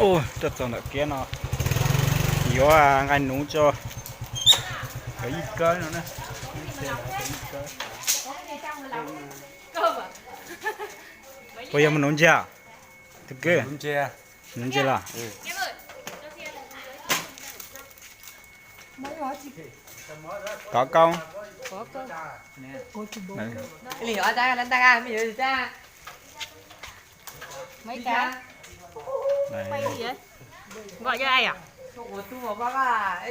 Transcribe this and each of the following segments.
Tuaj txog ntawm kiab no, yuav nqaij nuv tso, cov yij kawb no na. Puas yog mus nuv ntses? Tus kwv, nuv ntses los? Có câu. Có câu. Mấy cái. Quay gì vậy? Gọi cho ai à?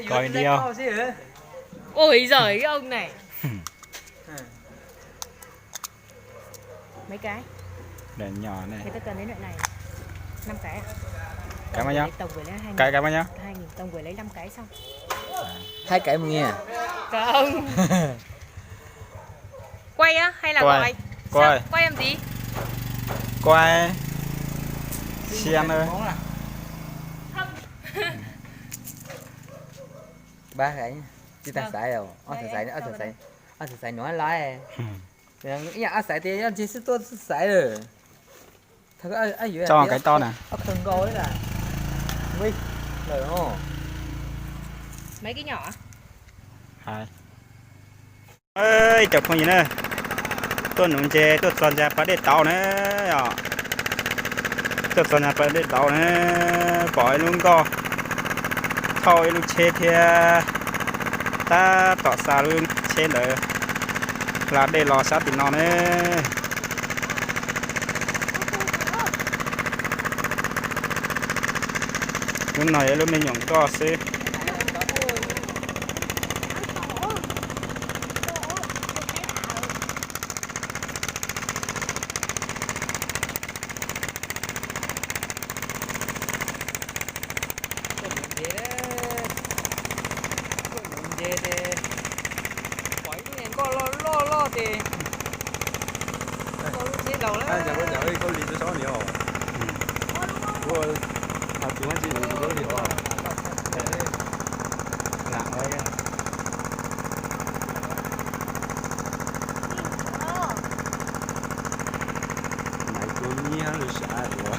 Coi đi ông. Ôi giời, cái ông này. Mấy cái? Để nhỏ này. Người ta cần đến loại này. Năm cái à? Cái mà nhá. Tổng gửi lấy hai nghìn. Cái, cái mà nhá. Hai nghìn, tổng gửi lấy năm cái xong. Hai cái một nghìn à? Không. Quay á hay là gọi? Quay. Sao? Quay làm gì? Quay. Xiên thôi. Ba cái. Chứ ta xài rồi. Ơ, xài, xài, ơ, xài, xài. Ơ, xài, xài nó lái. Ơ, xài tias yog ntsis xwb tuaj xwb xài lawm. Cho cái to nè. Ơ, khawg nkaus li lawm. Ui, lawm no. Mấy cái nhỏ. Hais. Ib cov phooj ywg na, tuaj nuv ntses tuaj txog ntsa pas dej tauv na, yog tuaj txog ntsa pas dej tauv na, pom ib lub nkoj thauj ib lub tsheb thiab, tab tom xa lub tsheb ntawd hla dej los sab tim no na. Lub no yog lub me nyuam nkoj xwb. Tuaj nuv ntses, tuaj nuv ntses ces pom ib lub niag nkoj loj loj loj ces tau lub tsheb laus lawm. Naiv tuaj nyiag lub sab ua.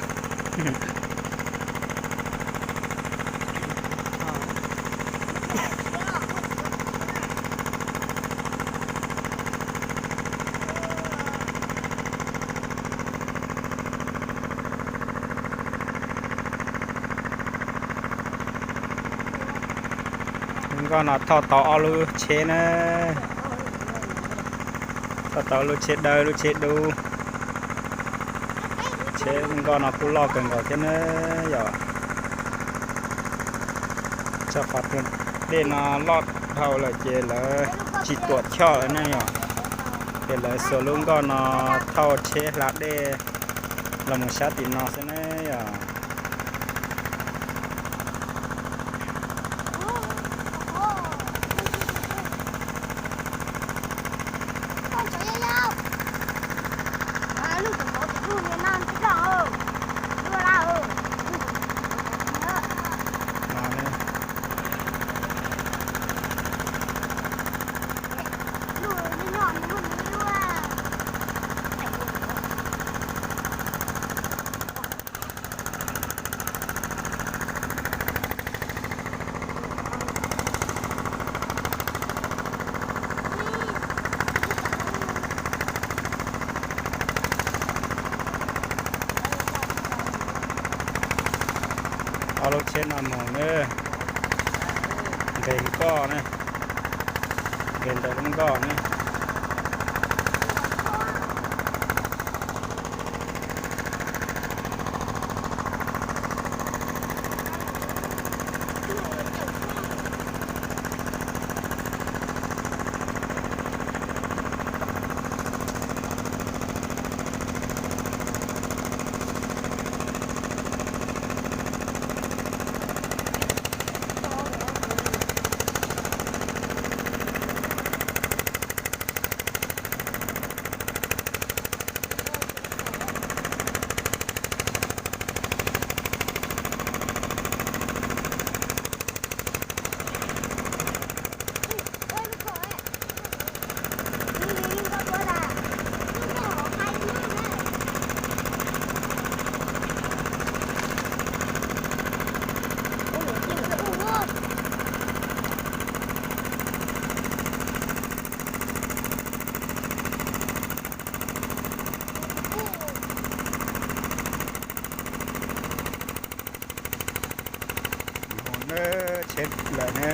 Lub nkoj no thauj tau ob lub tsheb na, thauj tau lub tsheb dawb lub tsheb dub. Tsheb nkoj no kuj loj kawg nkaus thiab na yom. Tso qhov tiag, dej no loj dhau lawm ces lawv tsis tuam choj lawm ne yom. Ces lawv xuas lub nkoj no thauj tsheb hla dej los mus sab tim no xwb ne yom. Ob lub tsheb no mus ne, nqes nkoj ne, nqes ntawm lub nkoj ne. Tsheb lawm na.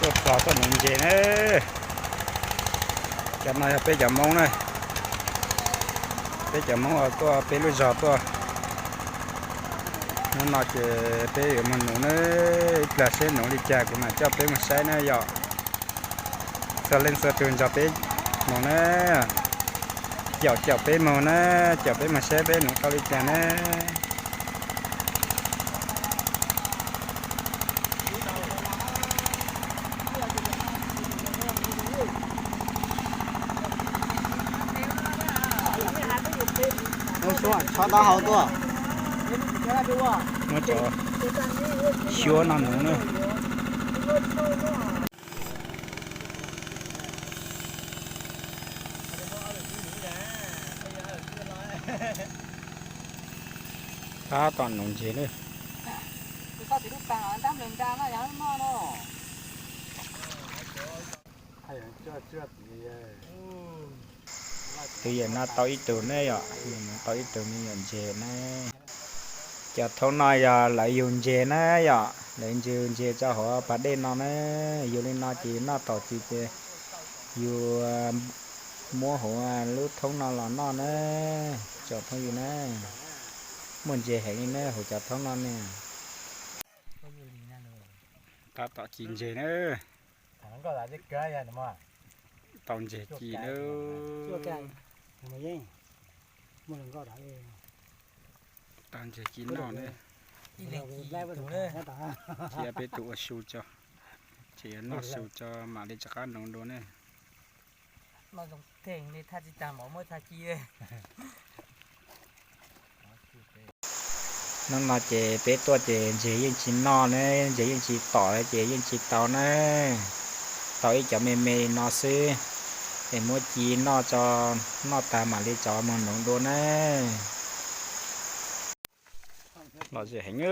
Tuaj txog txoj nuv ntses na. Cov no yog peb cov Hmoob na. Peb cov Hmoob tuaj peb lub zog tuaj. Hnub no ces peb yuav mus nuv na, ib pliag seb nuv li cas kuv mam coj peb mus saib na yom. Txhua leej txhua tus nrog peb mus na, caum caum peb mus na, caum peb mus saib peb nuv tau li cas na. Tso taub hau tuaj. Muab cov xyuab no nuv na. Tab tom nuv ntses na. Tus yawm no tau ib tug ne yom, tau ib tug me nyuam ntses na. Cov thoob no yog lawv yug ntses na yom, lawv yug ntses tso hauv pas dej no na. Yug li no ces noj thaum twg ces yus muab hauv lub thoob no los noj na, tsoom phooj ywg na. Muaj ntses heev li na hauv cov thoob no ne. Tab tom ci ntses na. Tau ntses ci na. Tau ntses ci noj na. Cia peb tus ua su tso, ces yuav noj su tso mam li rov qab nuv dua ne. Hnub no ces peb tuaj ces ntses yeej tsis noj na, ntses yeej tsis tom ces yeej tsis tau na. Tau ib cov me me no xwb, es muab ci noj tso, noj tag mam li rov mus nuv dua na. Lom zem heev.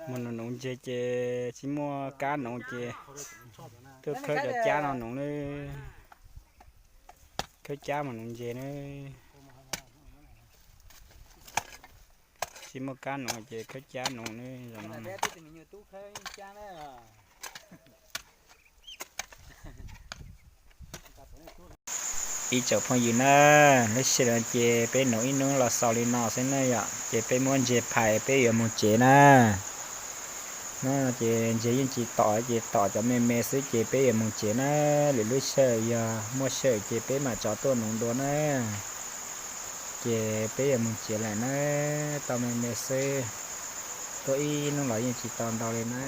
Mus nuv nuv ntses ces tsis muaj kab nuv ces tuaj khawb cov cab no nuv na. Khawb cab mus nuv ntses na. Tsis muaj kab nuv ces khawb cab nuv na. Ib tsoom phooj ywg na, lub sij hawm no ces peb nuv ib hnub los xaus li no xwb na yom, ces peb muab ntses phais peb yuav mus tsev na. Hnub no ces ntses yeej tsis tom ces tom cov me me xwb ces peb yuav mus tsev na. Lwm lub sij hawm yog muaj sij hawm ces peb mam rov tuaj nuv dua na. Ces peb yuav mus tsev lawm na, tau me me xwb, tuaj ib hnub los yeej tsis tau ntau li na.